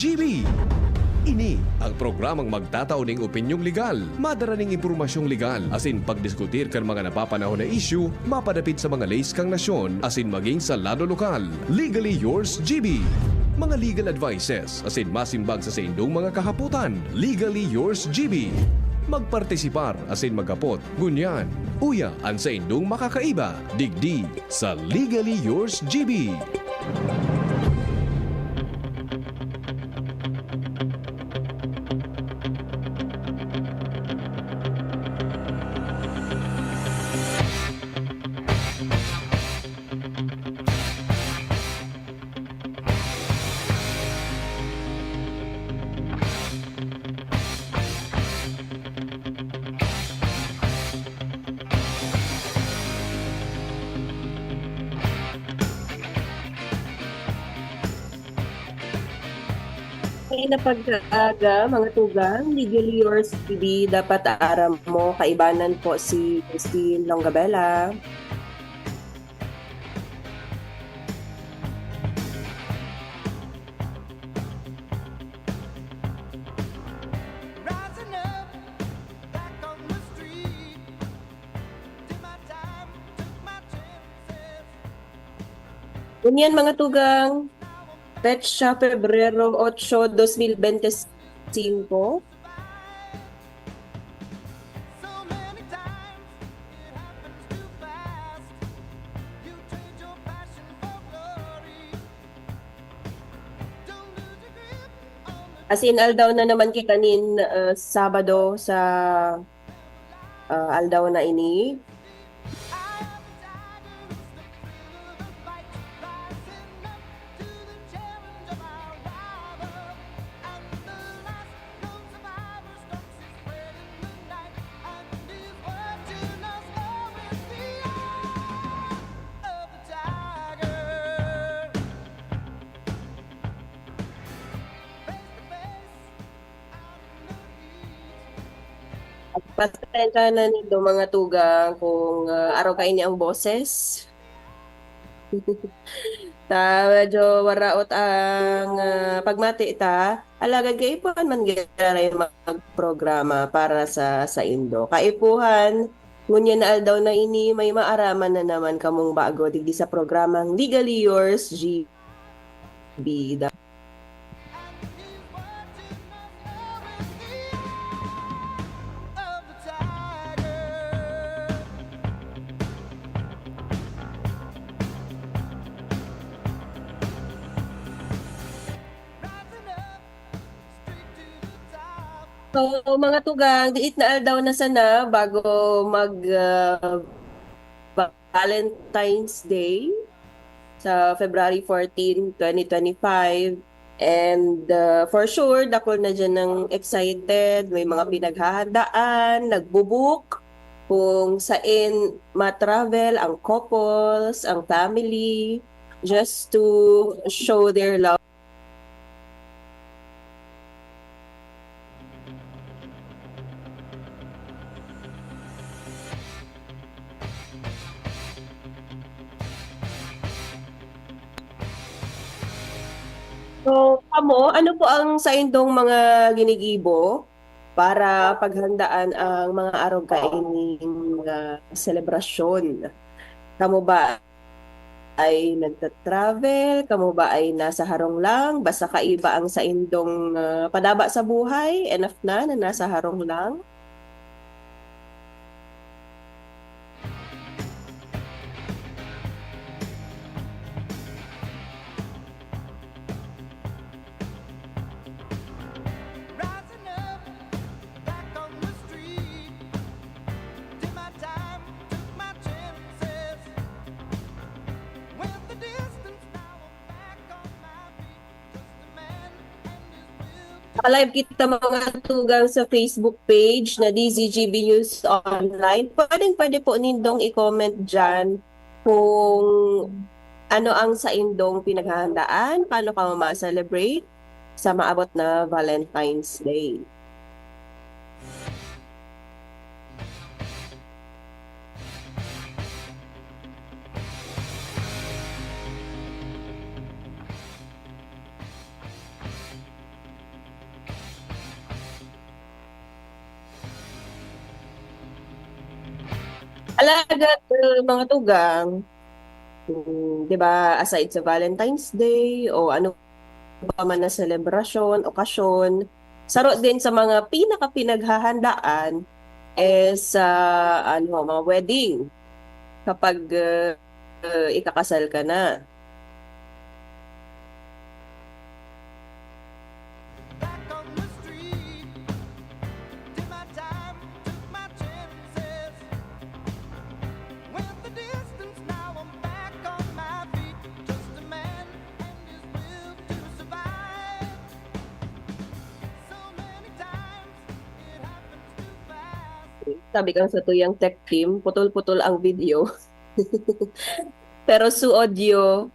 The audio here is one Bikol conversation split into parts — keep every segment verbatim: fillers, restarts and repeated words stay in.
G B. Ini ang programang magtatao ning opinyong legal, madara ning impormasyong legal, asin pagdiskutir kan mga napapanahon na isyu mapadapit sa mga leis kan nasyon asin maging sa lado lokal. Legally Yours G B. Mga legal advices asin masimbag sa saindong mga kahapotan. Legally Yours G B. Magpartisipar asin maghapot, ngunyan, uya an saindong makakaiba. Digdi sa Legally Yours G B. Maray na pagkaaga, mga tugang, Legally Yours T V, dapat aram mo, kaibanan po si Christine Longabella. Rising up, back on the street. Did my time, took my chances. Ngunyan, mga tugang, petsa Pebrero ocho, dos mil bente singko. So many times it happens too fast. You trade your passion for glory. Don't lose your grip on the As in, aldaw na naman kita nin, ah, Sabado sa, ah, aldaw na ini. Pasensya na nindo, mga tugang, kung, ah, arog kaini ang boses. Ta, medyo maraot ang, ah, pagmati ta. Alagad kaipuhan man giraray magprograma para sa saindo. Kaipuhan, ngunyan na aldaw na ini, may maaraman na naman kamong bago digdi sa programang Legally Yours, G B. So, mga tugang, diit na aldaw na sana bago mag, ah, Valentine's Day sa February fourteen, twenty twenty-five. And, ah, for sure, dakul na diyan ang excited, may mga pinaghahandaan, nagbo-book kung sain ma-travel ang couples, ang family, just to show their love. So, kamo, ano po ang saindong mga ginigibo para paghandaan ang mga arog kaining, ah, selebrasyon? Kamo ba ay nagta-travel? Kamo ba ay nasa harong lang? Basta kaiba ang saindong, ah, padaba sa buhay, enough na na nasa harong lang? Rising up, back on the street. Did my time, took my chances. Went the distance, now I'm back on my feet. Just a man and his will. Naka-live kita, mga tugang, sa Facebook page na D Z G B News Online. Pwedeng-pwede po nindong i-comment dyan kung ano ang saindong pinaghahandaan, paano ka ma-celebrate sa maabot na Valentine's Day. Alagad, uh, mga tugang, mm, di ba, aside sa Valentine's Day o ano pa man na selebrasyon, okasyon, saro din sa mga pinakapinaghahandaan is, ah, ano, mga wedding. Kapag, uh, uh, ikakasal ka na. Back on the street, did my time, took my chances. Went the distance, now I'm back on my feet. Just a man and his will to survive. So many times it happens too fast. Sabi kang sa tuyang tech team, putol-putol ang video. Pero su audio,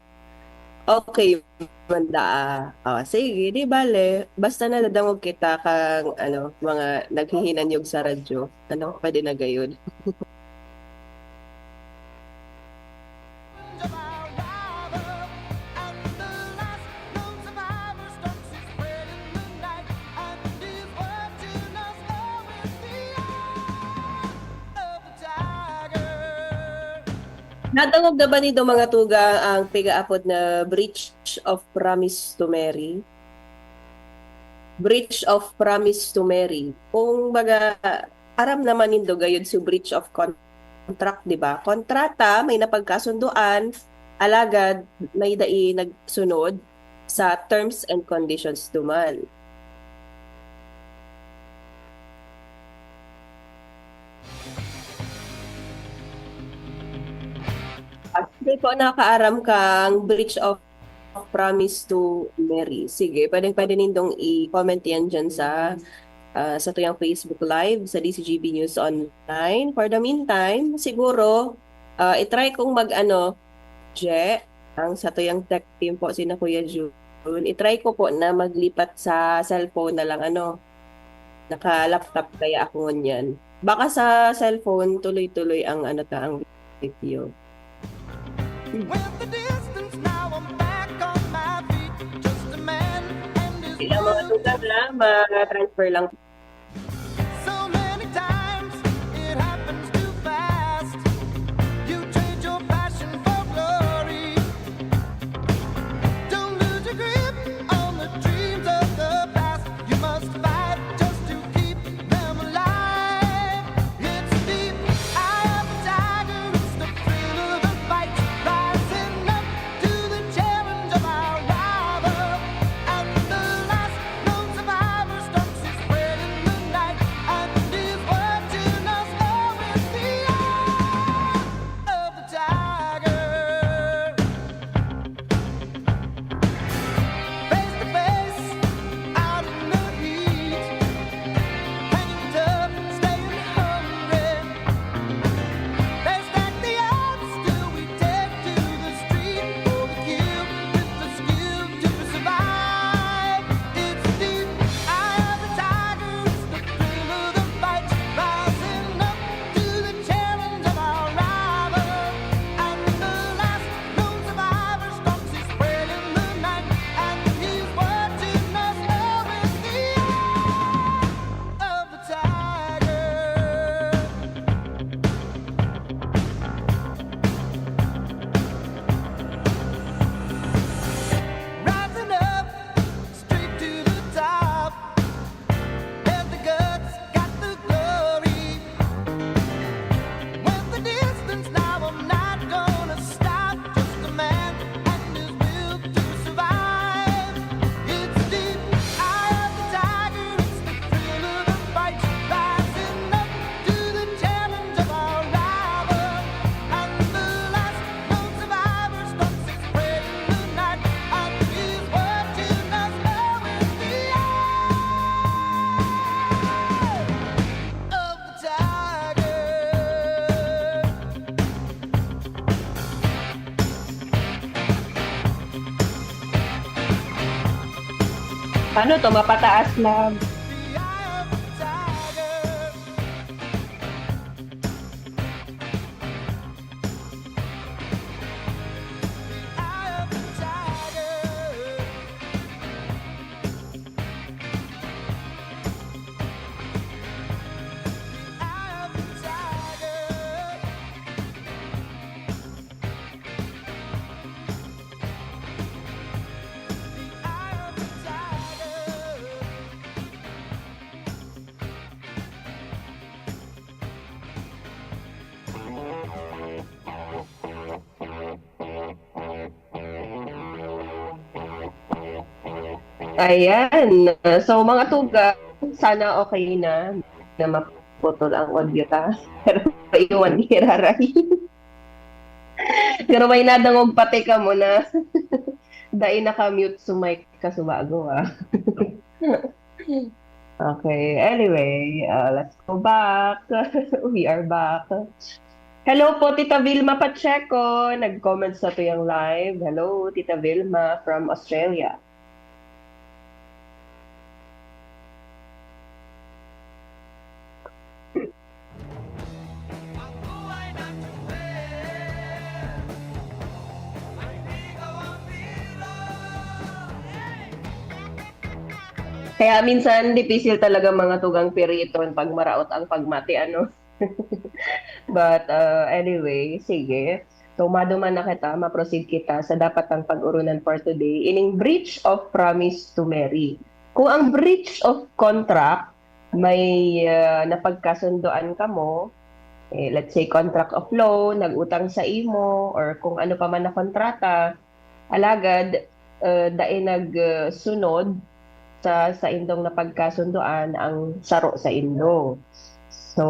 okay man daa. Oh, sige, di bale. Basta nadadangog kita kang, ano, mga naghihinanyog sa radyo. Ano, pwede na gayud. Nadangog na ba nindo, mga tugang, ang pigaapod na breach of promise to marry? Breach of promise to marry. Kung baga, aram naman nindo gayud si breach of contract, di ba? Kontrata, may napagkasunduan, alagad may dai nagsunod sa terms and conditions duman. At di ko nakaaram kang breach of promise to marry. Sige, pwedeng-pwede nindong i-comment yan dyan sa, ah, sa tuyang Facebook Live, sa D C G B News Online. For the meantime, siguro, ah, i-try kong mag-ano, Je, ang sa tuyang tech team po, sina Kuya Jun. I-try ko po na maglipat sa cellphone na lang, ano, naka-laptop kaya ako ngunyan. Baka sa cellphone, tuloy-tuloy ang, ano ta, ang video. Went the distance, now I'm back on my feet. Just a man and his Ilang mga will. Tugang na, ma-transfer lang. So many times it happens too fast. You trade your passion for glory. Don't lose your grip on the dreams of the past. You must fight just to keep them alive. It's deep, eye of the tiger, it's the thrill of the fight. Rising up to the challenge of our rival. And the last known survivor stalks his prey in the night. And he's watching us all with the eye of the tiger. Face to face, out in the heat. Hanging tough, staying hungry. They stack the odds till we take to the street for the kill, with the skill to survive. It's deep, eye of the tiger, it's the thrill of the fight, rising up to the challenge of our rival. And the last known survivor stalks his prey in the night, and he's watching us all with the eye of the tiger. Rising up, straight to the top. Had the guts, got the glory. Went the distance, now I'm not gonna stop. Just a man and his will to survive. It's deep, eye of the tiger, it's the thrill of the fight. Rising up to the challenge of our rival. And the last known survivor stalks his prey in the night. And he's watching us all with the eye of the tiger. Ano to? Mapataas na. Ayan. So, mga tugang, sana okay na na maputol ang audio ta. Pero iwan ni Raray. Pero may nadangog pati ka mo na dai naka-mute so mic ka subago, ah. Okay. Anyway, uh, let's go back. We are back. Hello po, Tita Vilma Pacheco. Nag-comment sa tuyang live. Hello, Tita Vilma from Australia. Kaya minsan, dipisil talaga mga tugang piriton pag maraot ang pagmati, ano? But, uh, anyway, sige. So, maduman na kita, ma-proceed kita sa dapat ang pag-urunan for today. Ining breach of promise to marry. Kung ang breach of contract, may, uh, napagkasundoan kamo, eh, let's say, contract of loan, nag-utang sa imo, or kung ano pa man na kontrata, alagad, uh, dai nagsunod sa saindong napagkasundoan ang saro saindo. So,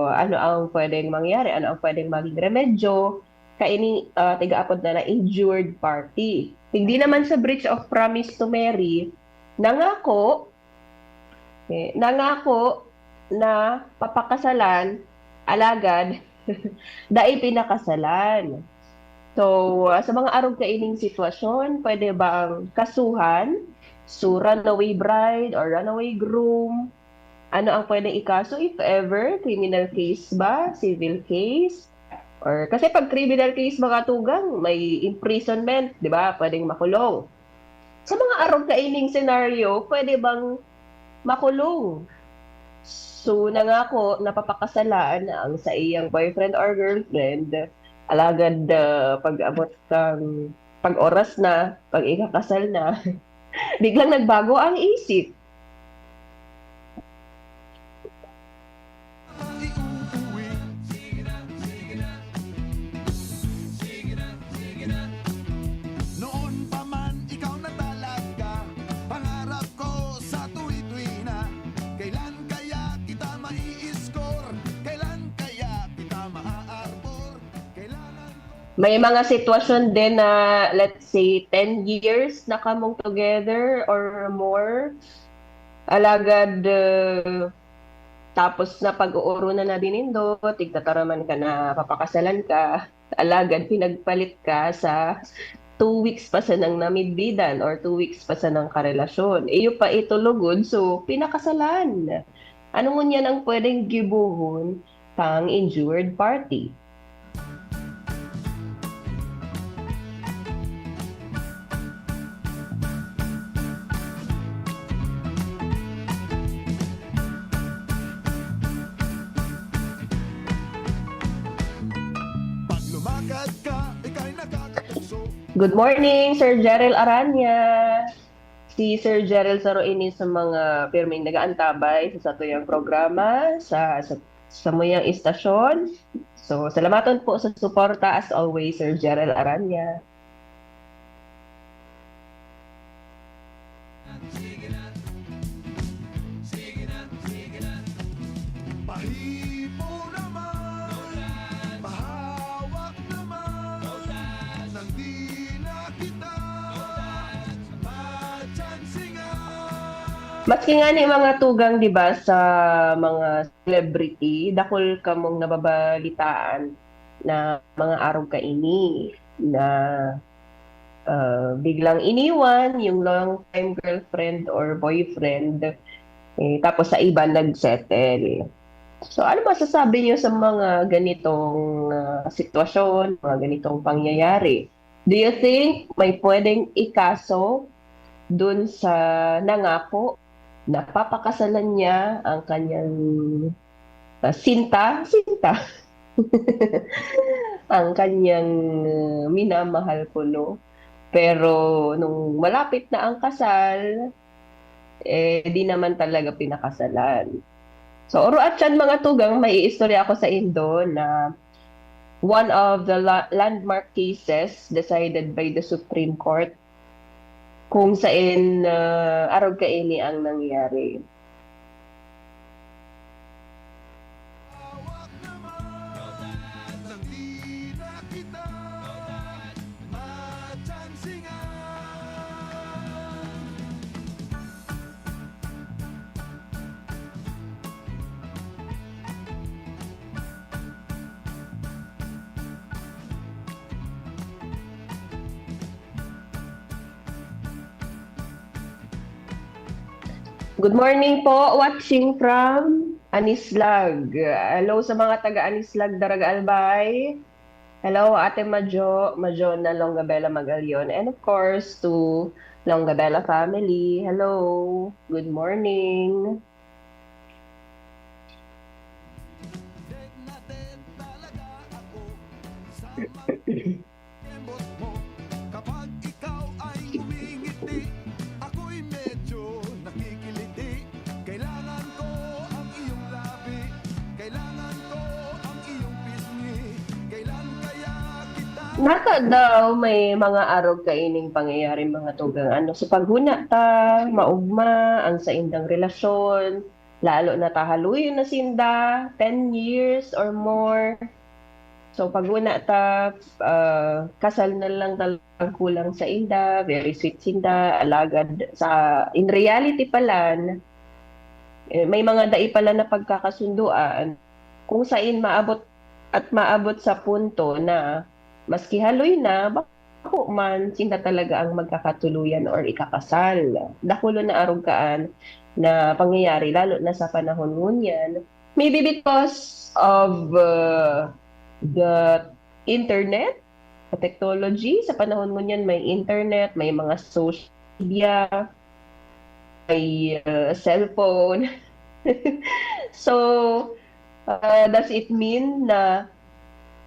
ano ang pwedeng mangyari? Ano ang pwedeng maging remedyo? Kaini, ah, tigaapod na na injured party. Hindi naman sa breach of promise to marry, nangako, eh, nangako na papakasalan, alagad, dai pinakasalan. So, ah, sa mga arog kaining sitwasyon, pwede bang kasuhan? So, runaway bride or runaway groom? Ano ang pwedeng ikaso, if ever? Criminal case ba? Civil case? Or, kasi pag criminal case, mga tugang, may imprisonment, di ba? Pwedeng makulong. Sa mga arog kaining senaryo, pwede bang makulong? So, nangako, napapakasalaan na ang sa iyang boyfriend or girlfriend, alagad, ah, pag-abot kang, pag-oras na, pag ikakasal na, biglang nagbago ang isip. Noon pa man ikaw na talaga, pangarap ko sa tuwi-tuwi na. Kailan kaya kita mai-score? Kailan kaya kita maa-arbor? Kailangan ko May mga sitwasyon din na, let's say, ten years na kamong together or more. Alagad, uh, tapos na pag-uoronan na din nindo, tigtataraman ka na papakasalan ka. Alagad pinagpalit ka sa two weeks pa sanang namidbidan or two weeks pa sanang karelasyon. Iyo pa ito lugod, so pinakasalan. Ano ngunyan ang pwedeng gibohon kang injured party? Pag lumakad ka, ika'y nakakapuso. Good morning, Sir Jerel Aranya. Si Sir Jerel saro ini sa mga pirming nag-aantabay sa satuyang programa, sa, sa, sa muyang istasyon. So, salamaton po sa suporta as always, Sir Jerel Aranya. Pahipo naman, pahawak naman, nang di na kita matsansingan. Maski nga ni mga tugang, di ba, sa mga celebrity, dakul kamong nababalitaan na mga arog kaini na, ah, biglang iniwan yung long time girlfriend or boyfriend, eh, tapos sa iba nag-settle. So, ano masasabi niyo sa mga ganitong, ah, sitwasyon, mga ganitong pangyayari? Do you think may pwedeng ikaso dun sa nangako na papakasalan niya ang kanyang, ah, sinta? Sinta? Ang kanyang, ah, minamahal kuno. Pero nung malapit na ang kasal, eh, di naman talaga pinakasalan. So, oro at yan, mga tugang, may iistorya ako saindo na one of the la-, landmark cases decided by the Supreme Court kung saen, ah, arog kaini ang nangyari. Good morning po, watching from Anislag. Hello sa mga taga Anislag, Daraga Albay. Hello, Ate Majo, Majo na Longabella Magalion. And of course, to Longabella family. Hello, good morning. Kapag ikaw ay ngumingiti, ako'y medyo nakikiliti. Kailangan ko ang iyong labi, kailangan ko ang iyong pisngi. Kailan kaya kita Naka daw may mga arog kaining pangyayari, mga tugang. Ano, sa paghuna ta, maugma ang saindang relasyon, lalo na ta haloy na sinda, ten years or more. So, paghuna ta, ah, kasal na lang talagang kulang sa inda, very sweet sinda, alagad sa, in reality pala, eh, may mga dai pala na pagkakasundoan kung sain maabot at maabot sa punto na maski haloy na, bako man sinda talaga ang magkakatuluyan or ikakasal. Dakulon na arog kaan na pangyayari, lalo na sa panahon ngunyan. Maybe because of, uh, the internet, the technology. Sa panahon ngunyan, may internet, may mga social media, may, uh, cellphone. So, uh, does it mean na,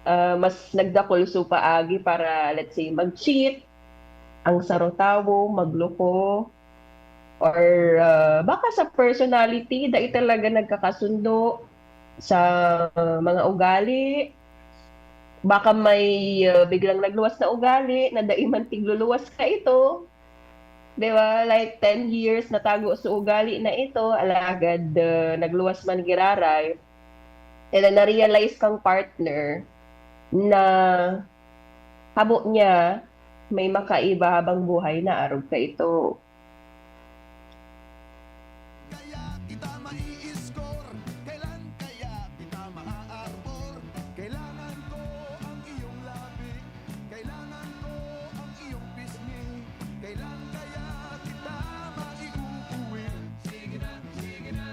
uh, mas nagdakul so paagi para, let's say, mag-cheat ang saro tawo, magloko, or, uh, baka sa personality, dai talaga nagkakasundo sa mga ugali? Baka may, uh, biglang nagluwas na ugali na dai man tigluluwas ka ito. 'Di ba? Like, ten years natago sa ugali na ito, alagad, uh, nagluwas man giraray. And then, na-realize kang partner na habo niya may makaiba habang buhay na arog kaito. Kaya kita mai-score, kailan kaya kita maa-arbor? Kailangan ko ang iyong labi, kailangan ko ang iyong pisngi. Kailan kaya kita maiuuwi? Sige na, sige na.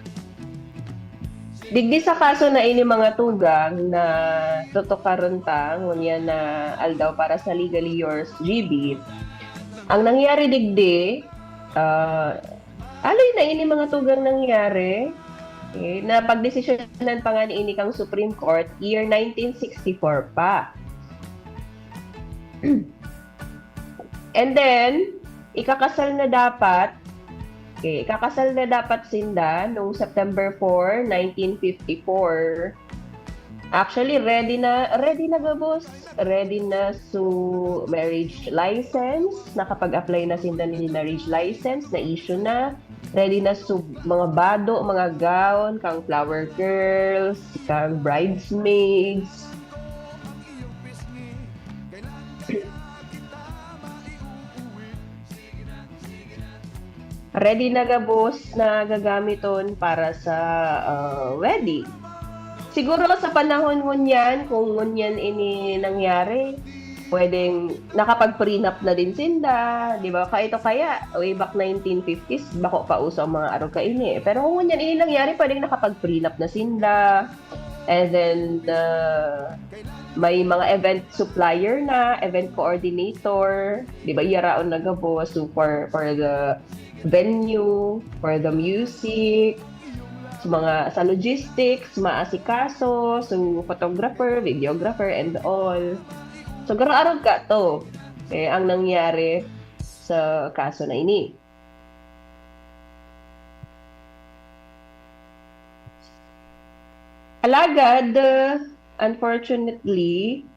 Digdi sa kaso na ini, mga tugang, na tutukaron ta ngunyan na aldaw para sa Legally Yours G B. Ang nangyari digdi, ah, haloy na ini, mga tugang, nangyari. Okay, napagdesisyonan pa nga ini kang Supreme Court, year nineteen sixty-four pa. And then, ikakasal na dapat, okay, ikakasal na dapat sinda nung September four, nineteen fifty-four. Actually, ready na, ready na gabos. Ready na su marriage license. Nakapag-apply na sinda nin marriage license, na-issue na. Ready na su mga bado, mga gown, kang flower girls, kang bridesmaids. Ready na gabos na gagamiton para sa, ah, wedding. Siguro sa panahon ngunyan, kung ngunyan ini nangyari, pwedeng nakapag-prenup na din sinda, di ba? Kaya ito kaya, way back nineteen fifties, bako pa uso ang mga arog kaini. Pero kung ngunyan ini nangyari, pwedeng nakapag-prenup na sinda. And then, uh, may mga event supplier na, event coordinator, di ba? Yaraon na gabos. So, for, for the venue, for the music, sa mga, sa logistics, maasikaso, so photographer, videographer, and all. So, garo-arog ka to, eh, ang nangyari sa kaso na ini. Alagad, unfortunately,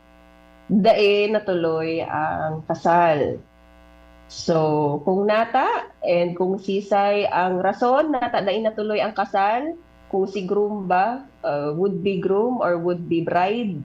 dai natuloy ang kasal. So, kung nata and kung sisay ang rason nata dai natuloy ang kasal, kung si groom ba, uh, would be groom or would be bride,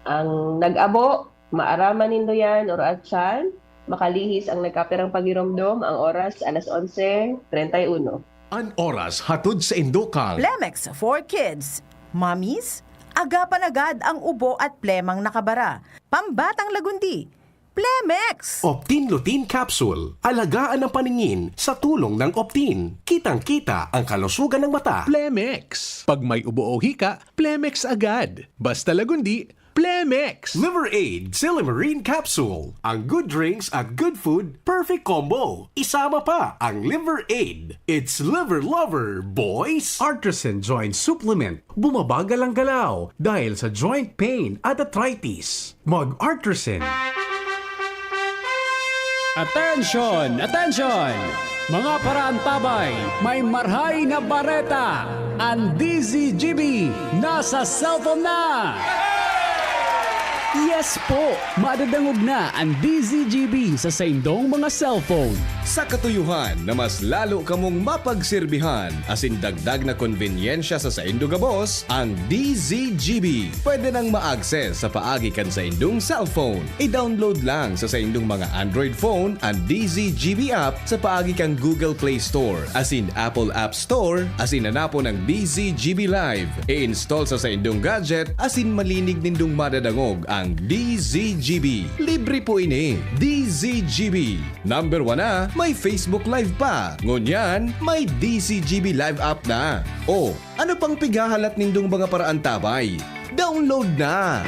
ang nag-abo, maaraman nindo yan or atyan, makalihis ang nagkapirang pagiromdom, ang oras alas onse treinta y uno. An oras hatod sa indo kan Plemex for Kids. Mommies, agapan agad ang ubo at plemang nakabara. Pambatang lagundi, Plemex! Optin Lutein Capsule. Alagaan ang paningin sa tulong ng Optin. Kitang-kita ang kalusugan ng mata. Plemex. Pag may ubo o hika, Plemex agad. Basta lagundi, Plemex! Liver Aid Silymarin Capsule. Ang good drinks at good food, perfect combo. Isama pa ang Liver Aid. It's Liver Lover, boys! Artisan Joint Supplement. Bumabagal ang galaw dahil sa joint pain at arthritis. Mag-Artisan. Attention! Attention! Mga paraantabay, may marhay na bareta! Ang D Z G B nasa cellphone na! Yes po! Madadangog na ang D Z G B sa saindong mga cellphone. Sa katuyuhan na mas lalo kamong mapagsirbihan, asin dagdag na konbenyensya sa saindo gabos, ang D Z G B pwede nang ma-access sa paagi kan saindong cellphone. I-download lang sa saindong mga Android phone ang D Z G B app sa paagi kan Google Play Store asin Apple App Store, asin hanapon ang D Z G B Live. I-install sa saindong gadget asin malinig nindong madadangog ang D Z G B. Libre po ini. D Z G B. Number one na, may Facebook Live pa. Ngunyan, may D Z G B Live app na. O, ano pang pighahalat nindong mga paraantabay? Download na!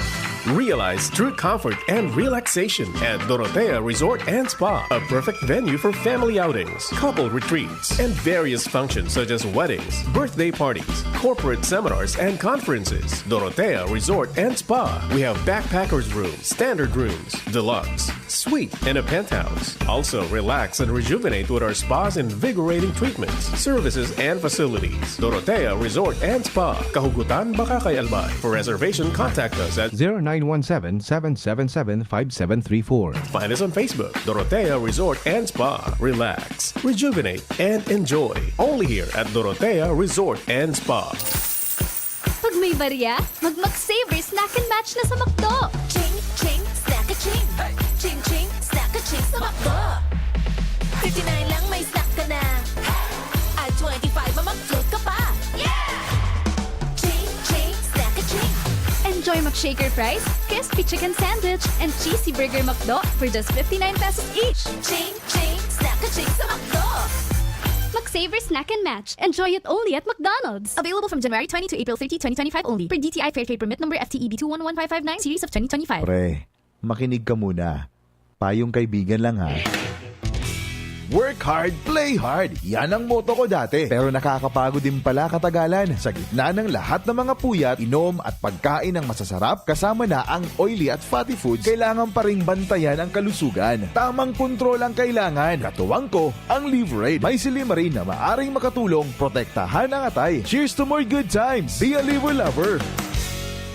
Realize true comfort and relaxation at Dorotea Resort and Spa, a perfect venue for family outings, couple retreats, and various functions such as weddings, birthday parties, corporate seminars, and conferences. Dorotea Resort and Spa. We have backpackers room, standard rooms, deluxe, suite, and a penthouse. Also, relax and rejuvenate with our spa's invigorating treatments, services, and facilities. Dorotea Resort and Spa, Kahugutan, Bacacay, Albay. For reservation, contact us at zero nine one seven, seven seven seven, five seven three four. Find us on Facebook, Dorotea Resort and Spa. Relax, rejuvenate, and enjoy. Only here at Dorotea Resort and Spa. Pag may barya, mag-Mac Saver Snack and Match na sa McDo! Ching, ching, snack a ching! Ching, ching, snack a ching sa McDo! Fifty-nine lang may snack ka na! At twenty-five, mamag-float ka pa! Yeah! Ching, ching, snack a ching! Enjoy McShaker fries, crispy chicken sandwich, and cheesy burger McDo for just fifty-nine pesos each! Ching, ching, snack a ching sa McDo! McSaver Snack and Match. Enjoy it only at McDonald's. Available from January twenty to April thirty, twenty twenty-five only. Per D T I Fair Trade Permit number F T E B two one one five five nine, series of twenty twenty-five. Pre, makinig ka muna. Payong kaibigan lang, ha. Work hard, play hard. Yan ang motto ko dati. Pero nakakapagod din pala katagalan. Sa gitna ng lahat ng mga puyat, inom at pagkain ng masasarap, kasama na ang oily at fatty foods, kailangan pa ring bantayan ang kalusugan. Tamang kontrol ang kailangan. Katuwang ko, ang Liverade. May silymarin na maaring makatulong protektahan ang atay. Cheers to more good times! Be a Liver Lover!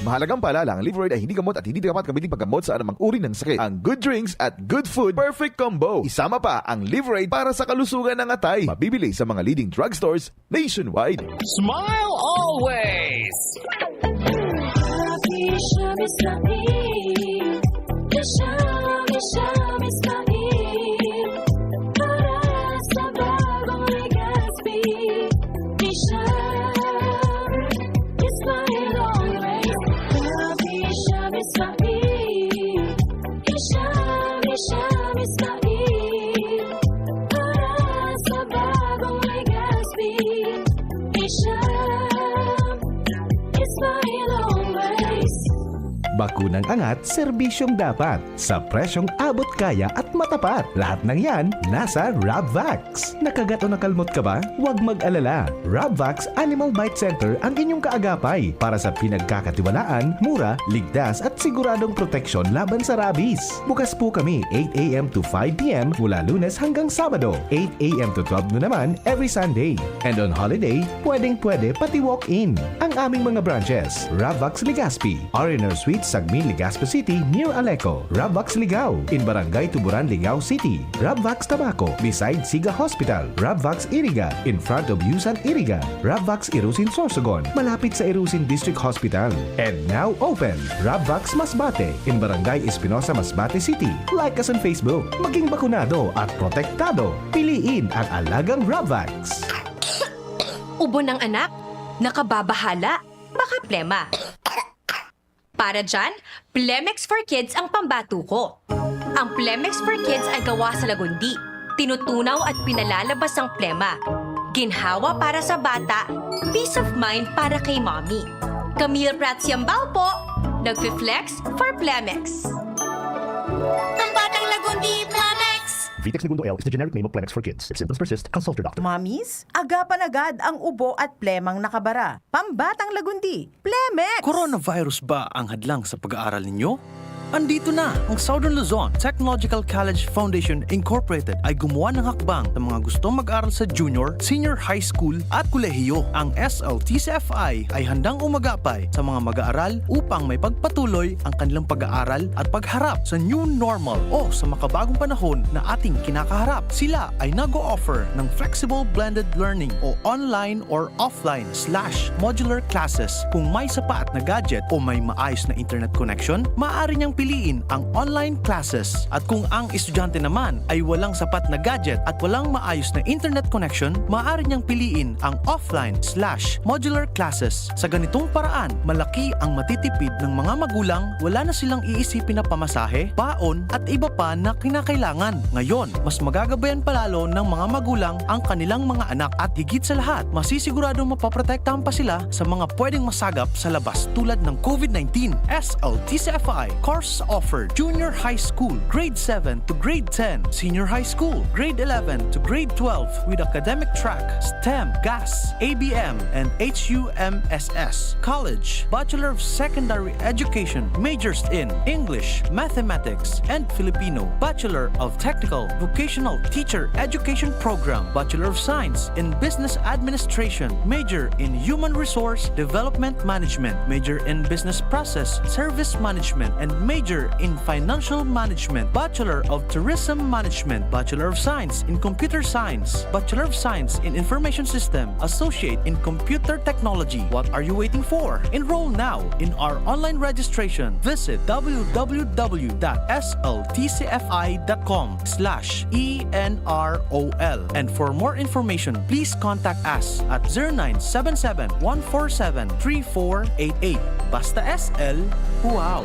Mahalagang paalala, ang Liverade ay hindi gamot at hindi dapat gamitin paggamot sa anumang uri ng sakit. Ang good drinks at good food, perfect combo. Isama pa ang Liverade para sa kalusugan ng atay. Mabibili sa mga leading drugstores nationwide. Smile always! Bakunang angat, serbisyong dapat, sa presyong abot kaya at matapat. Lahat ng yan nasa Rabvax. Nakagat o nakalmot ka ba? Huwag mag-alala. Rabvax Animal Bite Center ang inyong kaagapay para sa pinagkakatiwalaan, mura, ligtas at siguradong proteksyon laban sa rabies. Bukas po kami eight a m to five p m mula Lunes hanggang Sabado, eight a m to twelve noon naman every Sunday. And on holiday, pwedeng-pwede pati walk-in. Ang aming mga branches, Rabvax Legazpi, R and R Suites, Sagmin, Legazpi City, near Aleco. Rabvax Ligao, in Barangay Tuburan, Ligao City. Rabvax Tabaco, beside Siga Hospital. Rabvax Iriga, in front of Yusan Iriga. Rabvax Irusin, Sorsogon, malapit sa Irusin District Hospital. And now open, Rabvax Masbate, in Barangay Espinosa, Masbate City. Like us on Facebook. Maging bakunado at protektado. Piliin ang alagang Rabvax. Ubo ng anak? Nakababahala? Baka plema. Para dyan, Plemex for Kids ang pambatuko. Ang Plemex for Kids ay gawa sa lagundi, tinutunaw at pinalalabas ang plema. Ginhawa para sa bata, peace of mind para kay mommy. Camille Prats Yambao po, nagfi-flex for Plemex. Ang batang lagundi, Plemex! Vitex Negundo L is the generic name of Plemex for Kids. If symptoms persist, consult your doctor. Mommies, agapan agad ang ubo at plemang nakabara. Pambatang lagundi, Plemex! Coronavirus ba ang hadlang sa pag-aaral ninyo? Andito na! Ang Southern Luzon Technological College Foundation Incorporated ay gumawa ng hakbang sa mga gustong mag-aral sa junior, senior high school at kolehiyo. Ang S L T C F I ay handang umagapay sa mga mag-aaral upang may pagpatuloy ang kanilang pag-aaral at pagharap sa new normal o sa makabagong panahon na ating kinakaharap. Sila ay nag-o-offer ng flexible blended learning o online or offline slash modular classes. Kung may sapat na gadget o may maayos na internet connection, maaari niyang piliin ang online classes. At kung ang estudyante naman ay walang sapat na gadget at walang maayos na internet connection, maaari niyang piliin ang offline slash modular classes. Sa ganitong paraan, malaki ang matitipid ng mga magulang, wala na silang iisipin na pamasahe, baon, at iba pa na kinakailangan. Ngayon, mas magagabayan pa lalo ng mga magulang ang kanilang mga anak at higit sa lahat, masisiguradong mapoprotektahan pa sila sa mga pwedeng masagap sa labas tulad ng COVID nineteen. S L T C F I course offered: Junior High School, Grade seven to Grade ten, Senior High School, Grade eleven to Grade twelve with academic track, STEM, GAS, A B M, and H U M S S. College, Bachelor of Secondary Education, majors in English, Mathematics, and Filipino, Bachelor of Technical Vocational Teacher Education Program, Bachelor of Science in Business Administration, major in Human Resource Development Management, major in Business Process Service Management, and major in Financial Management, Bachelor of Tourism Management, Bachelor of Science in Computer Science, Bachelor of Science in Information System, Associate in Computer Technology. What are you waiting for? Enroll now in our online registration. Visit w w w dot s l t c f i dot com slash e n r o l. And for more information, please contact us at zero nine seven seven, one four seven, three four eight eight. Basta S L, wow!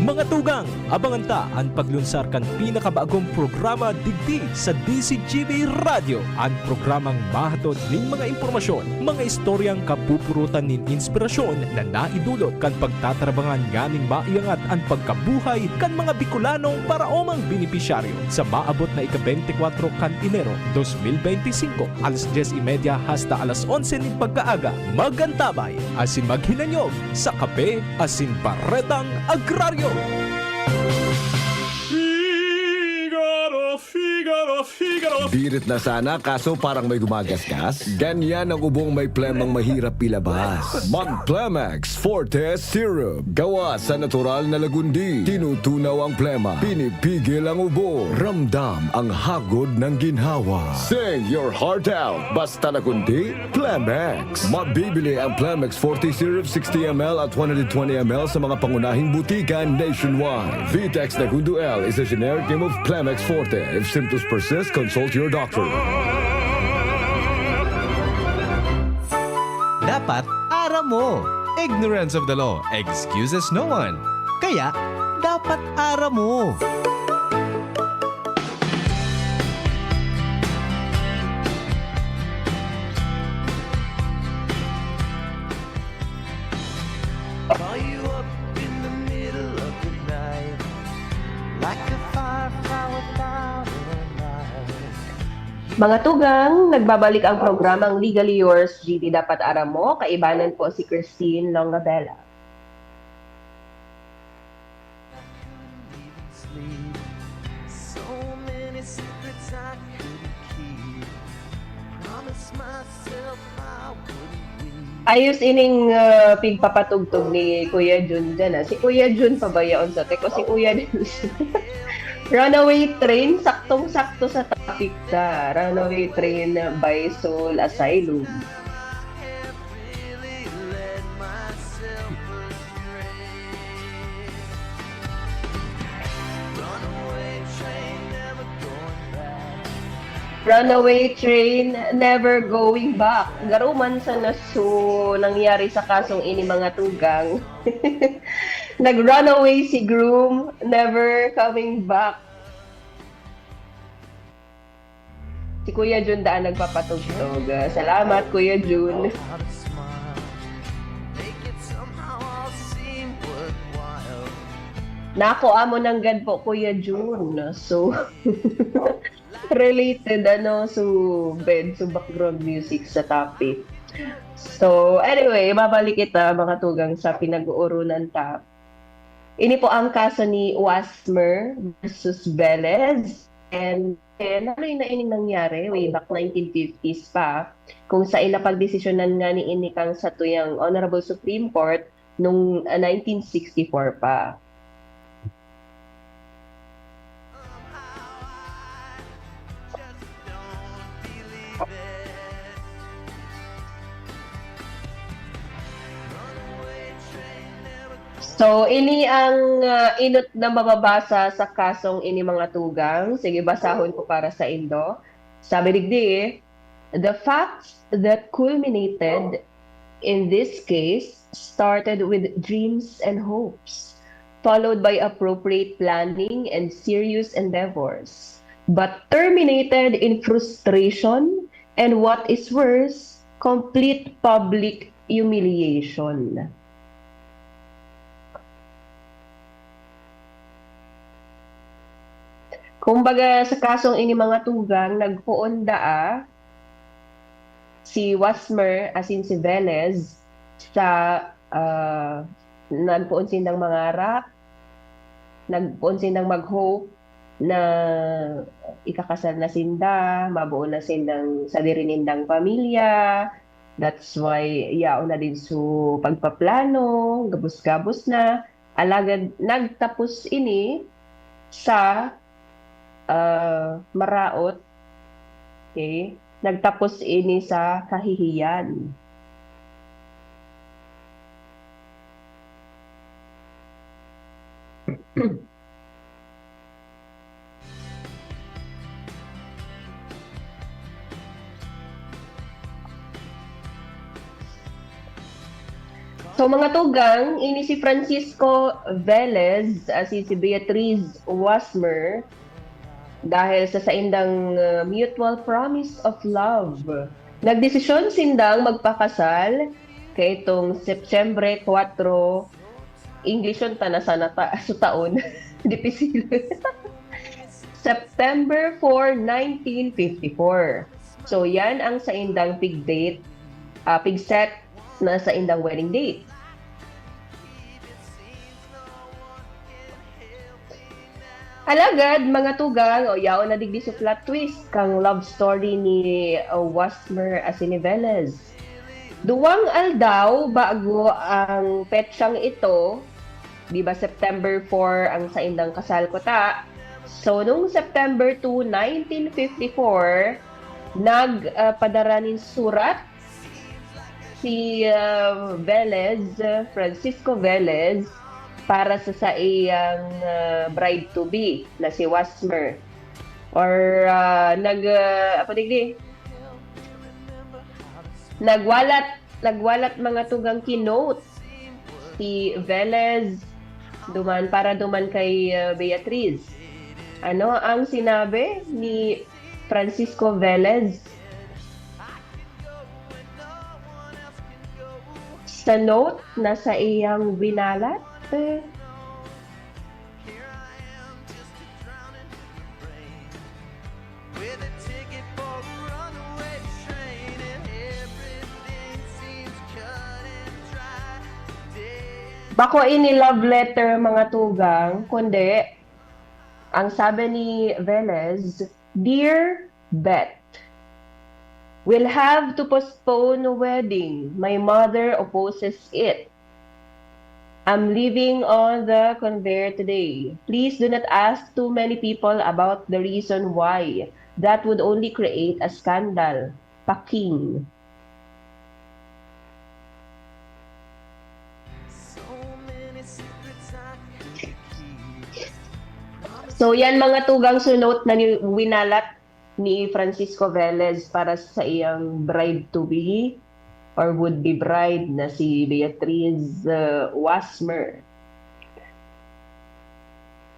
Mga tugang, abangan ta an paglunsar kan pinakabagong programa digdi sa D Z G B Radyo, an programang mahatod nin mga impormasyon, mga istoryang kapupurutan nin inspirasyon na naidulot kan pagtatarabangan nganing maiangat an pagkabuhay kan mga Bicolanong paraomang benepisyaryo sa maabot na ika-beintikwatro kan Enero, dos mil beintisinko, alas dyes y media hasta alas onse nin pagkaaga. Mag-antabay asin maghinanyog sa kape asin baretang agraryo. Figaro, Figaro, Figaro. Birit na sana, kaso parang may gumagasgas. Ganyan ang ubong may plemang mahirap ilabas. Mag-Plemex Forte Syrup. Gawa sa natural na lagundi. Tinutunaw ang plema. Pinipigil ang ubo. Ramdam ang hagod ng ginhawa. Sing your heart out. Basta lagundi, Plemex. Mabibili ang Plemex Forte Syrup sixty M L at one hundred twenty M L sa mga pangunahing butika nationwide. Vitex Negundo L is a generic name of Plemex Forte. If symptoms persist, consult your doctor. Dapat aram mo. Ignorance of the law excuses no one. Kaya, dapat aram mo. Call you up in the middle of the night, like a firefly without a light. Mga tugang, nagbabalik ang programang Legally Yours, G T Dapat Aram Mo. Kaibanan po si Christine Longabella. I couldn't even sleep. So many secrets I couldn't keep. Promised myself I wouldn't weep. Ayos ining, ah, pigpapatugtog ni Kuya Jun dyan, ah. Si Kuya Jun pa ba yaon sa teko? Si Kuya Jun. Runaway Train, saktong-sakto sa topic ta. Runaway Train by Soul Asylum. Runaway train, never going back. Garo man sana so nangyari sa kasong ini, mga tugang. Nag-runaway si groom, never coming back. Si Kuya Jun daan nagpapatugtog. Salamat, Kuya Jun. Nako, amo nanggad po, Kuya Jun. So, related, ano, so, bed, so, background music sa topic. So, anyway, babalik kita, mga tugang, sa pinag-uurunan ta. Ini po ang kaso ni Wasmer versus Velez. And, and ano yung na ining nangyari way back nineteen fifties pa, kung sa inapagdesisyonan nga ni ini kang satuyang Honorable Supreme Court nung, ah, nineteen sixty-four pa. So, ini ang, ah, inot na mababasa sa kasong ini, mga tugang. Sige, basahon ko para sa indo. Sabi digdi, "The facts that culminated in this case started with dreams and hopes, followed by appropriate planning and serious endeavors, but terminated in frustration and, what is worse, complete public humiliation." Kumbaga, sa kasong ini, mga tugang, nagpoon daa si Wasmer, asin si Velez, sa, ah, nagpoon sindang mangarap, nagpoon sindang mag-hope na ikakasal na sinda, mabuo na sindang sadiri nindang pamilya. That's why yaon na din so pagpaplano, gabos-gabos na. Alagad nagtapos ini sa, ah, maraot, okay? Nagtapos ini sa kahihiyan. So, mga tugang, ini si Francisco Velez, ah, si, si Beatriz Wasmer, dahil sa saindang, ah, mutual promise of love, nagdesisyon sindang magpakasal kaitong Setyembre kwatro, English yun, ta na sana ta-, so taon. Dipisil. September four, nineteen fifty-four. So, yan ang saindang pig-date, ah, pig-set na saindang wedding date. Alagad, mga tugang, o yaon na digdi so plot twist kang love story ni, uh, Wasmer asin ni Velez. Duwang aldaw bago ang petsang ito, di ba, September four ang saindang kasal kuta. So, nung September two, nineteen fifty-four, nag, ah, padara nin surat si, ah, Velez, Francisco Velez, para sa saiyang, ah, bride-to-be na si Wasmer. Or, ah, nag, ah, apa digdi? Nagwalat, nagwalat, mga tugang, ki-note si Velez duman, para duman kay, ah, Beatriz. Ano ang sinabi ni Francisco Velez sa note na saiyang winalat? Bako ini love letter, mga tugang, kundi ang sabi ni Velez, "Dear Beth, We'll have to postpone the wedding. My mother opposes it. I'm leaving on the conveyor today. Please do not ask too many people about the reason why. That would only create a scandal. Paking. So yan mga tugang, so note na ni, winalat ni Francisco Velez para sa iyang bride-to-be or would-be bride na si Beatriz, uh, Wasmer.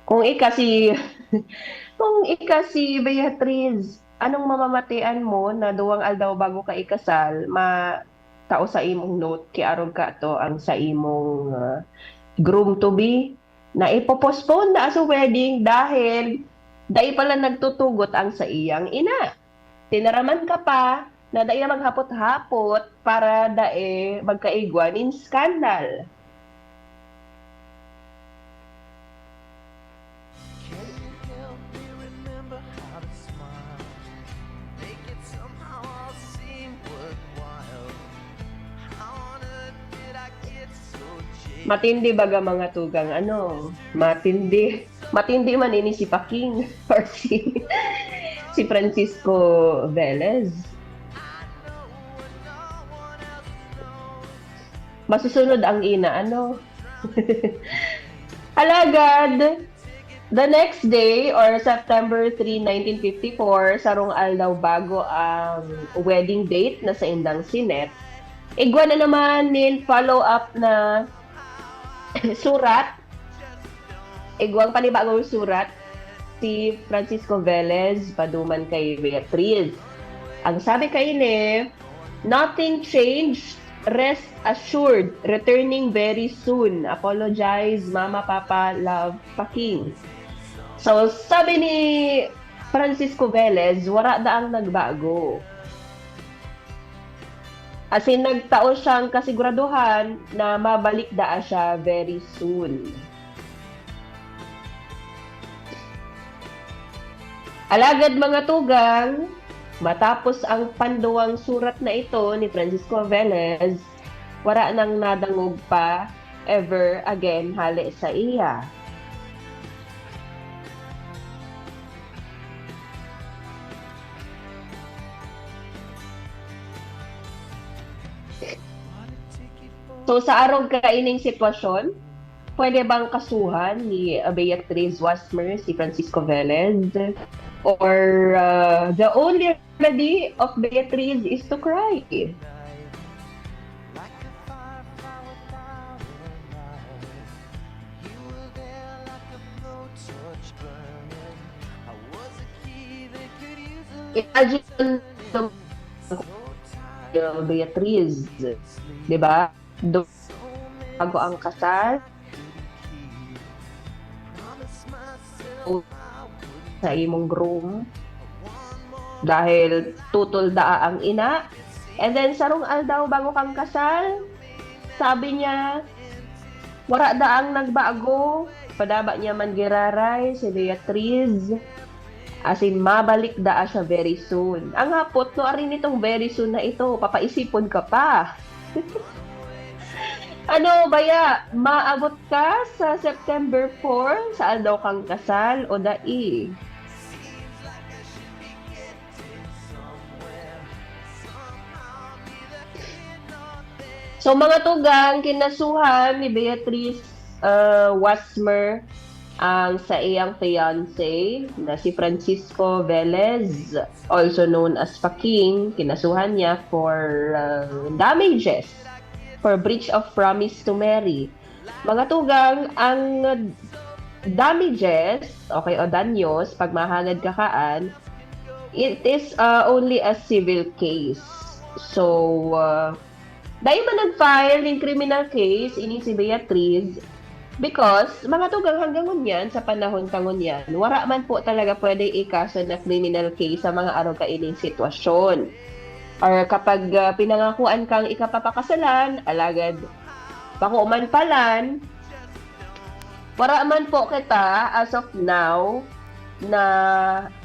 Kung ika si, kung ika si Beatriz, anong mamamatian mo na duwang aldaw bago ka ikasal, ma-, tao sa imong note, kiarog ka to ang sa imong, uh, groom-to-be, na ipo-postpone na sa wedding dahil dai pala nagtutugot ang sa iyang ina. Tinaraman ka pa na dai na maghapot-hapot para dai magkaigwa nin scandal. Can you help me remember how to smile? Make it somehow all seem worthwhile. How on earth did I get so jaded? Matindi baga mga tugang, ano, matindi. Matindi man ini si Paking or si, si Francisco Velez. Masusunod ang ina, ano? Alagad, the next day, or September three, nineteen fifty-four, sarong aldaw bago ang wedding date na saindang si Net, igwa na naman nin follow-up na surat, igwang panibagong surat si Francisco Velez paduman kay Beatriz. Ang sabi kaini, "Nothing changed. Rest assured. Returning very soon. Apologize, Mama, Papa, love, Paking." So, sabi ni Francisco Velez, wara daang nagbago. Asin nagtao siyang kasiguraduhan na mabalik daa siya very soon. Alagad, mga tugang, matapos ang panduwang surat na ito ni Francisco Velez, wara nang nadangog pa ever again hale saiya. So, sa arog kaining sitwasyon, pwede bang kasuhan ni, uh, Beatriz Wasmer si Francisco Velez? Or, uh, the only remedy of Beatriz is to cry? Imagine, Beatriz, di ba? Do-, bago ang kasal, sa imong groom, dahil tutol daa ang ina. And then, sarong aldaw bago kang kasal, sabi niya, wara daang nagbago. Padaba niya man giraray si Beatriz. Asin mabalik daa siya very soon. Ang hapot, no, ari nitong very soon na ito, papaisipon ka pa. Ano baya, maabot ka sa September four, sa aldaw kang kasal, o dai? So, mga tugang, kinasuhan ni Beatriz, uh, Wasmer ang saiyang fiancé na si Francisco Velez, also known as Paking. Kinasuhan niya for, uh, damages, for breach of promise to marry. Mga tugang, ang damages, okay, o danyos, pag mahagad kakaan, it is, uh, only a civil case. So, uh, dai man nag-file ning criminal case ini si Beatriz because, mga tugang, hanggang ngunyan, sa panahon ta ngunyan, wara man po talaga pwede ikaso na criminal case sa mga arog kaining sitwasyon. Or kapag, ah, pinangakuan kang ikapapakasalan, alagad bako man palan, wara man po kita, as of now, na,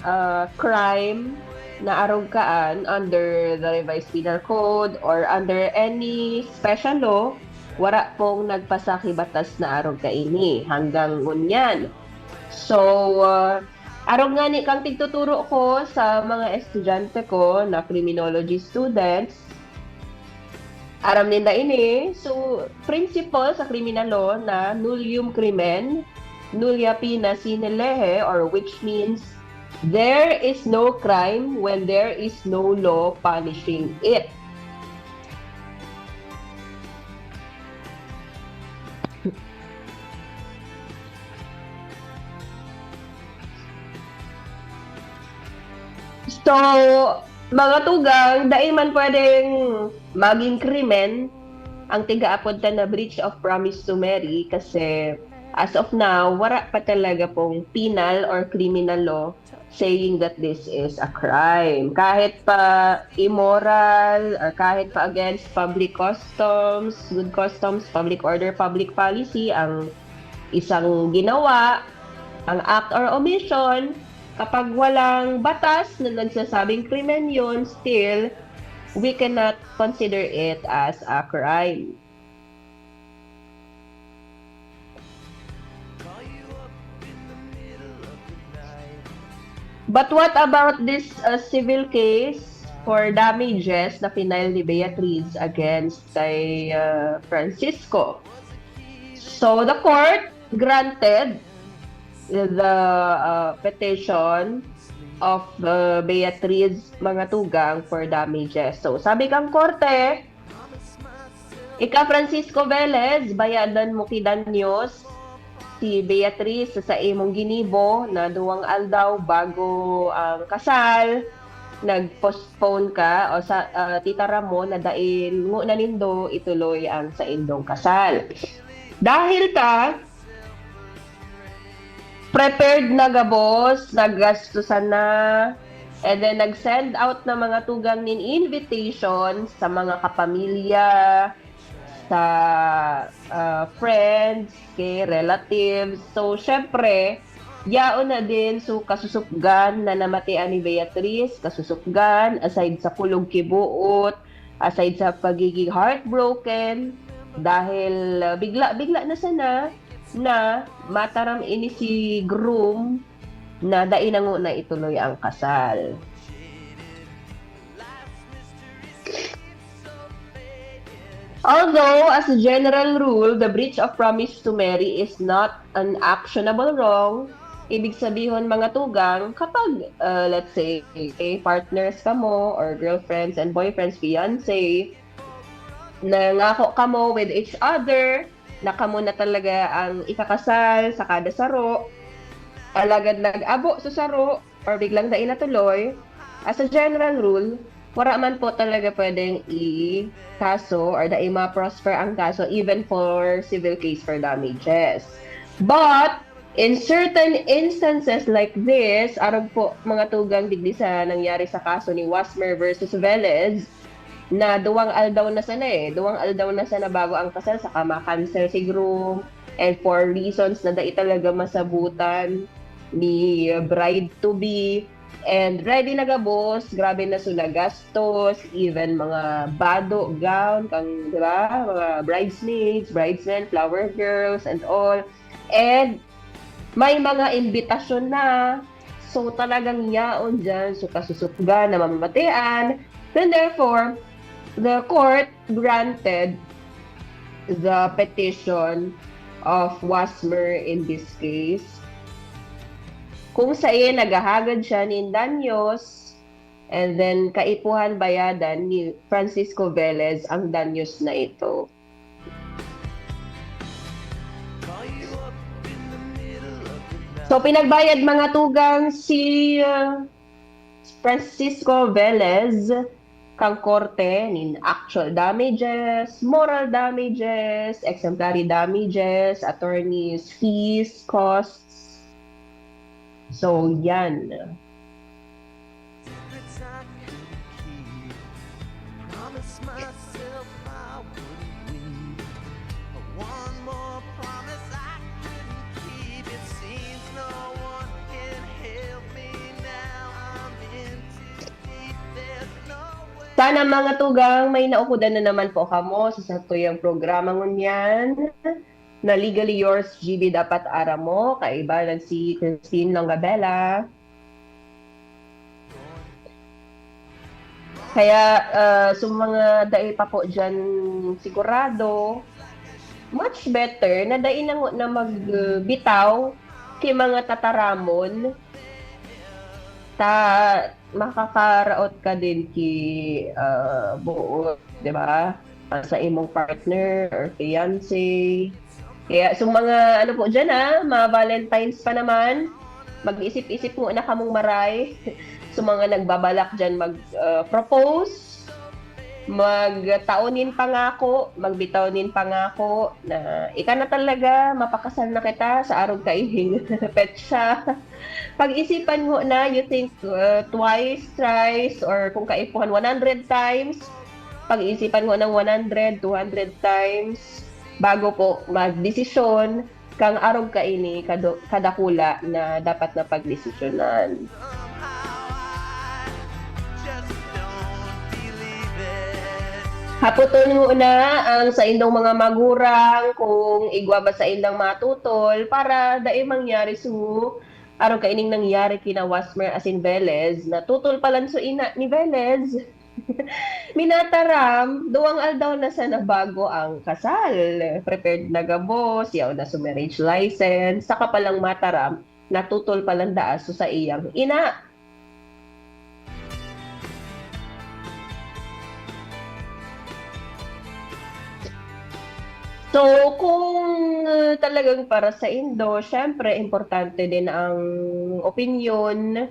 ah, crime na arog kaan under the Revised Penal Code or under any special law, wara pong nagpasakibatas na arog kaini hanggang ngunyan. So, ah, arog ngani kang tigtuturo ko sa mga estudyante ko na criminology students, aram ninda ini. So, principle sa criminal law na nullium crimen, nullia poena sine lege, or which means there is no crime when there is no law punishing it. So, mga tugang, dai man pwedeng maging krimen ang tigaapod ta na breach of promise to marry kasi as of now, wara pa talaga pong penal or criminal law saying that this is a crime. Kahit pa immoral or kahit pa against public customs, good customs, public order, public policy ang isang ginawa, ang act or omission, kapag walang batas na nagsasabing krimen yun, still, we cannot consider it as a crime. But what about this uh, civil case for damages na file ni Beatriz against kay uh, Francisco? So the court granted the uh, petition of uh, Beatriz Mangatugang for damages. So sabi kang korte, ika Francisco Velez, bayadan mo ki danyos si Beatriz sa imong ginibo na duwang aldaw bago ang kasal, nag-postpone ka o sa ah, titaram mo na dai ngona nindo ituloy ang saindong kasal. Dahil ta prepared na gabos, naggastusan na, and then nag-send out na mga tugang nin invitation sa mga kapamilya, sa ah, friends, okay, relatives. So, syempre, yaon na din so kasusupgan na namatian ni Beatriz, kasusupgan, aside sa kulog kibuot, aside sa pagiging heartbroken, dahil ah, bigla-bigla na sana na mataram ini si groom na dai na ngona ituloy ang kasal. Although, as a general rule, the breach of promise to marry is not an actionable wrong. Ibig sabihon, mga tugang, kapag, uh, let's say, okay, partners kamo or girlfriends and boyfriends, fiancé, nangako kamo with each other na kamo na talaga ang ikakasal sa kada saro, alagad nag-abo sa saro or biglang dai natuloy, as a general rule, wala man po talaga pwedeng i-kaso or dai ma-prosper ang kaso even for civil case for damages. But in certain instances like this, arog po mga tugang digdi sa nangyari sa kaso ni Wasmer versus Velez, na duwang aldaw na sana eh. Duwang aldaw na sana bago ang kasal, saka ma-cancel si groom. And for reasons na dai talaga masabutan ni bride-to-be. And ready na gabos, grabe na sila gastos, even mga bado, gown, kang, di ba? Mga bridesmaids, bridesmen, flower girls, and all. And may mga imbitasyon na. So, talagang yaon dyan. So, kasusupgan na mamamatean. Then, therefore, the court granted the petition of Wasmer in this case. Kung sain naghahagad siya nin danyos, and then kaipuhan bayadan ni Francisco Velez ang danyos na ito. So, pinagbayad mga tugang si uh, Francisco Velez kang korte nin actual damages, moral damages, exemplary damages, attorney's fees, costs. So, yan. Sana, mga tugang, may naukodan na naman po kamo sa satuyang programa ngunyan na Legally Yours, G B Dapat Aram Mo. Kaiba nang si Christine Longabella. Kaya, ah, sa mga dai pa po diyan sigurado, much better na dai na ngu-, na magbitaw ki mga tataramon. Ta, makakaraot ka din ki, ah, buot, di ba? Ah, sa imong partner or fiancé. Kaya sa mga, ano po diyan, ah, mga Valentines pa naman, mag-isip-isip muna kamong maray. Sa mga nagbabalak diyan mag, ah, propose, magtao nin pangako, magbitaw nin pangako na ika na talaga, mapakasal na kita sa arog kaihing petsa. Pag-isipan mo na, you think, uh, twice, thrice, or kung kaipuhan, one hundred times. Pag-isipan mo ng one hundred, two hundred times bago po magdesisyon kang arog kaini kado-, kadakula na dapat na pagdesisyonan. Hapoton mo na ang saindong mga magurang kung igwa ba saindang matutol para dai mangyari su arog kaining nangyari kina Wasmer asin Velez, na tutol palan su ina ni Velez. Minataram, duwang aldaw na sana bago ang kasal. Prepared na gabos, yaon na su marriage license, saka palang mataram, natutol palan daa su saiyang ina. So, kung, ah, talagang para saindo, syempre, importante din ang opinyon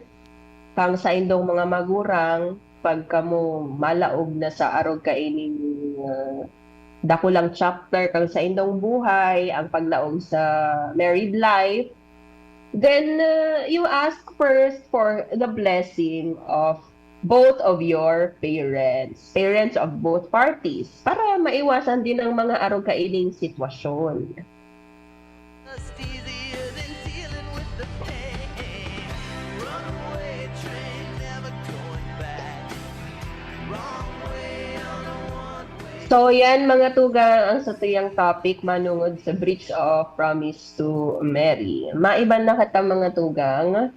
kang saindong mga magurang pag kamo malaog na sa arog kaining, ah, dakulang chapter kang saindong buhay, ang paglaog sa married life. Then, ah, you ask first for the blessing of both of your parents, parents of both parties, para maiwasan din ang mga arog kaining sitwasyon. So, yan, mga tugang, ang satuyang topic manungod sa breach of promise to marry. Maiba na kita, mga tugang.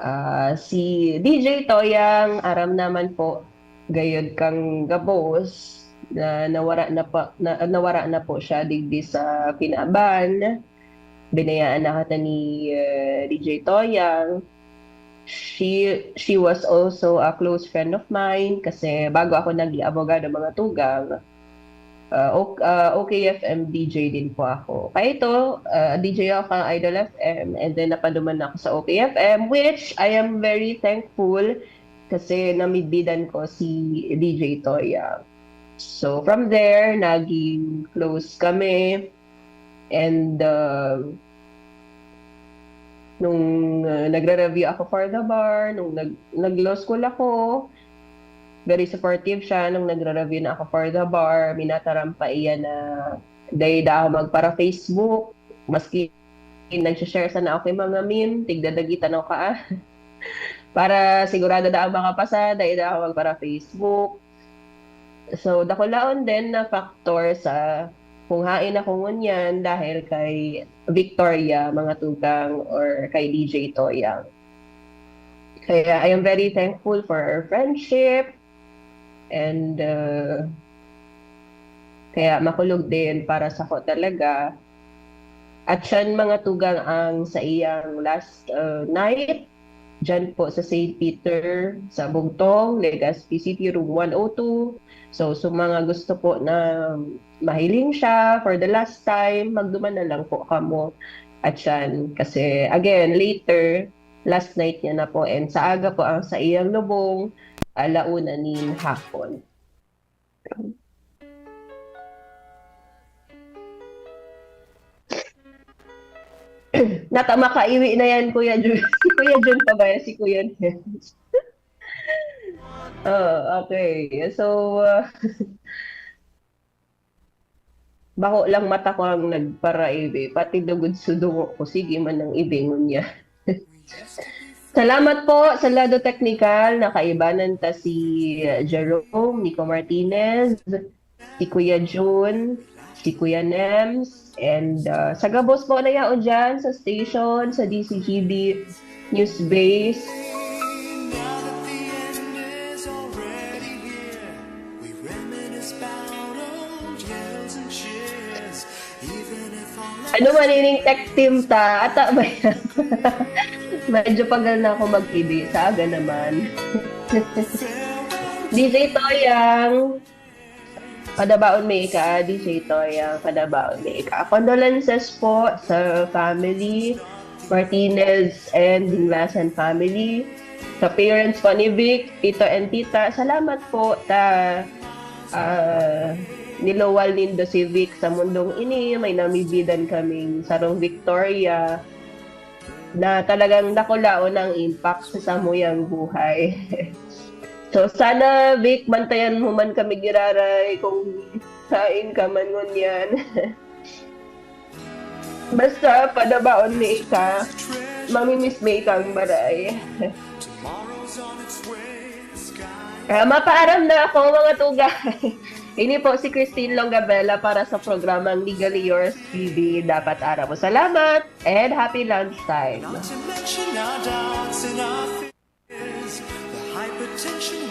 Ah, si D J Toyang, aram naman po, gayod kang gabos na nawara na pa, na, nawara na po siya digdi sa kinaban. Binayaan na kita ni, eh, D J Toyang. She, she was also a close friend of mine kasi bago ako naging abogado, mga tugang, ah, O-, ah, O K F M D J din po ako. Kaya ito, ah, D J ako kang Idol F M, and then napaduman na ako sa O K F M, which I am very thankful kasi namidbidan ko si D J Toya. So, from there, naging close kami. And, ah, nung, ah, nagre-review ako for the bar, nung nag-, nag-law school ako, very supportive siya nung nagre-review na ako for the bar. Minataram pa iya na dai daa ako magpara-Facebook, maski nagsha-share sana ako kay mga meme, tigda dagita na ka, ah. Para sigurado daa makapasa, dai daa ako magpara-Facebook. So, dakulaon din na factor sa kung hain ako ngunyan dahil kay Victoria, mga tugang, or kay D J Toyang. Kaya, I am very thankful for our friendship. And, uh, kaya makulog din para sako talaga. At siyan, mga tugang, ang sa iyang last, uh, night, dyan po sa Saint Peter, sa Bugtong, Legazpi City, room one oh two. So, sa mga gusto po na mahiling siya for the last time, magduman na lang po kamo. At siyan, kasi again, later, last night niya na po. And sa aga po ang sa iyang lubong, ala una nin hapon. Nata makaiwi na yan, Kuya Jun. Si Kuya Jun pa ba yan? Si Kuya Jun. Oh, okay. So, uh, bako lang mata ko ang nagparaiwi, pati lugod sa dungo ko, sige man ang ibi ngunyan. Salamat po sa lado teknikal. Nakaibanan ta si Jerome, Nico Martinez, si Kuya Jun, si Kuya Nems, and uh, sa gabos po na yaon dyan sa station, sa D C G B News Base. Ano man ining tech team ta? Ata ba yan? Medyo pagal na ako mag-T V. Sa aga naman. D J Toyang, padabaon may ika, D J Toyang, padabaon may ika. Condolences po sa family, Martinez and Dinglasan family. Sa parents po ni Vic, tito and tita, salamat po ta ah, nilowal nindo si Vic sa mundong ini. May namibidan kaming sarong Victoria na talagang dakulaon ang impact sa samuyang buhay. So, sana, Vic, bantayan mo man kami giraray kung sain ka man ngunyan. Basta, padabaon mi ika, mamimiss mi ikang baray. Ah, mapaaram na ako, mga tugang. Ini po si Christine Longabella para sa programang Legally Yours T V. Dapat aram mo. Salamat and happy lunchtime. Not to mention our doubts and our fears. The hypertension